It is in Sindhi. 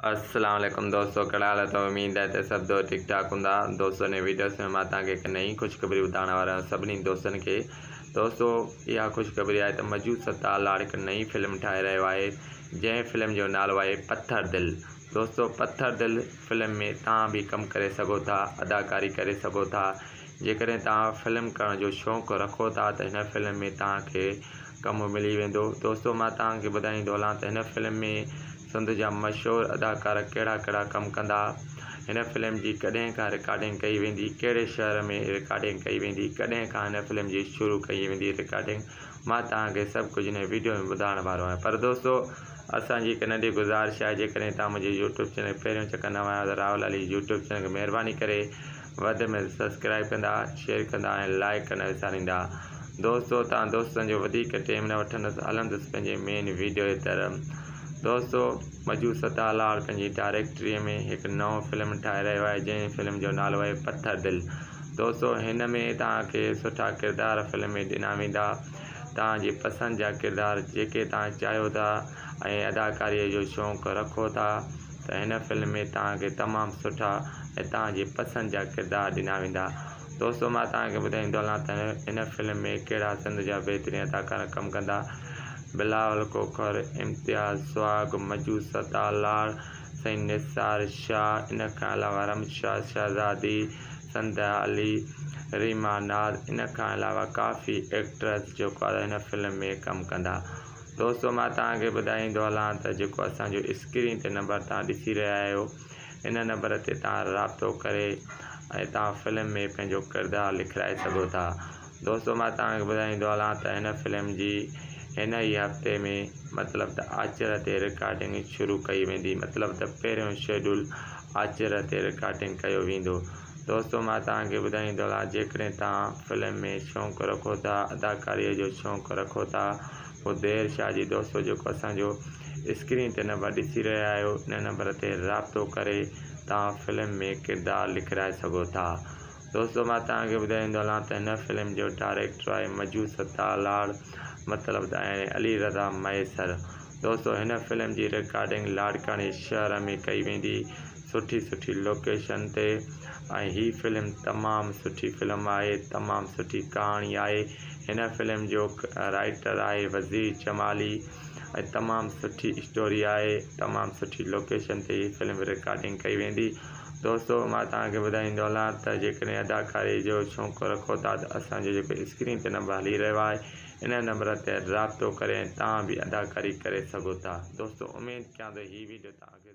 السلام عليڪم دوستو ڪهڙا حال اٿو اميد آهي ته سڀ دوست ٺيڪ ٺاڪ هوندا دوستو هن ويڊيوز ۾ مان توهان کي هڪ نئين خوشخبري ٻڌائڻ وارو آهيان سڀني دوستن کي دوستو اها خوشخبري آهي ته مجود ستار لاڙ هڪ نئين فلم ٺاهي رهيو آهي جنهن فلم جو نالو آهي پٿر دل دوستو پٿر دل فلم ۾ توهان به ڪم ڪري سگهو ٿا اداڪاري ڪري سگهو ٿا جيڪڏهن توهان فلم ڪرڻ جو شوق رکو ٿا ته هن فلم ۾ توهان کي ڪم ملي ويندو دوستو مان توهان کي ٻڌائيندو هلان ته هن فلم ۾ سنڌ جا مشهور اداڪار ڪهڙا ڪهڙا ڪم ڪندا؟ هن فلم جي ڪڏهن کان رڪارڊنگ ڪئي ويندي؟ ڪهڙي شهر ۾ رڪارڊنگ ڪئي ويندي؟ ڪڏهن کان هن فلم جي شروع ڪئي ويندي رڪارڊنگ؟ مان توهان کي سڀ ڪجهه هن ويڊيو ۾ ٻڌائڻ وارو آهيان پر دوستو اسان جي هڪ ننڍي گذارش آهي جيڪڏهن توهان منهنجي يوٽيوب چينل کي پهريون چڪر نوان آهيو ته راهول علي يوٽيوب چينل کي مهرباني ڪري وڌ ۾ سبسڪرائب ڪندا شيئر ڪندا ۽ لائيڪ ڪرڻ نه وساريندا دوستو تان دوستن جو وڌيڪ ٽيم نه وٺندس هلندس پنهنجي مين ويڊيو جي طرف دوستو مجو ستار لاڙ پنهنجي ڊائريڪٽري ۾ هڪ نئون فلم ٺاهي رهيو آهي جنهن فلم جو نالو آهي پٿر دل دوستو هن ۾ توهان کي سٺا ڪردار فلم ۾ ڏنا ويندا توهان جي پسند جا ڪردار جيڪي توهان چاهيو ٿا ۽ اداڪاري جو شوق رکو ٿا ته هن فلم ۾ توهان کي تمام سٺا ۽ توهان جي پسند جا ڪردار ڏنا ويندا. دوستو مان توهان کي ٻڌائيندو هلان ته هن فلم ۾ ڪهڙا سنڌ جا بهترين اداڪار ڪم ڪندا. بلاول کوکر، امتياز سهاڳ، مجو ستار لاڙ، سائين نثار شاهه، ان کان علاوه رمز شاهه شهزادي، سنڌيا علي، ريما ناز، ان کان علاوه ڪافي ايڪٽرس جيڪو آهي هن فلم ۾ ڪم ڪندا. دوستو مان توهان کي ٻڌائيندو هلان ته جيڪو اسان جو اسڪرين تي نمبر توهان ڏسي رهيا آهيو ان نمبر تي توهان رابطو ڪري ۽ توهان فلم ۾ پنهنجو ڪردار لکرائي سگهو ٿا دوستو مان توهان کي ٻڌائيندو هلان ته هن فلم جي هن ئي هفتي ۾ مطلب ته آچر تي رڪارڊنگ شروع ڪئي ويندي مطلب ته پهريون شيڊول آچر تي رڪارڊنگ ڪيو ويندو دوستو مان توهان کي ٻڌائيندو هلان جيڪڏهن توهان فلم ۾ شوق رکو ٿا اداڪاري جو شوق رکو ٿا پوء دير شاهه جي دوستو جيڪو اسان جو اسڪرين تي نمبر ڏسي رهيا آهيو ان نمبر تي رابطو ڪري توهان فلم ۾ ڪردار لکرائي سگهو ٿا دوستو مان توهان کي ٻڌائيندو هلان ته هن فلم جو ڊائريڪٽر آهي مجو ستار لاڙ مطلب ته يعني علي رضا مهيسر دوستو هن فلم جي رڪارڊنگ لاڙڪاڻي شهر ۾ ڪئي ويندي سٺي سٺي لوڪيشن تي ۽ هي فلم تمام سٺي فلم آهي تمام سٺي ڪهاڻي آهي هن فلم جو رائيٽر آهي وزير جمالي ۽ تمام سٺي اسٽوري آهي تمام سٺي لوڪيشن تي هي فلم رڪارڊنگ ڪئي ويندي دوستو مان توهان کي ٻڌائيندو هلان ته جيڪڏهن اداڪاري جو شوق رکو ٿا ته اسان جو جيڪو اسڪرين تي نمبر هلي رهيو آهي ان نمبر تي رابطو ڪري ۽ توهان به اداڪاري ڪري سگهو ٿا دوستو اميد ڪيان ٿو هي ويڊيو توهان کي.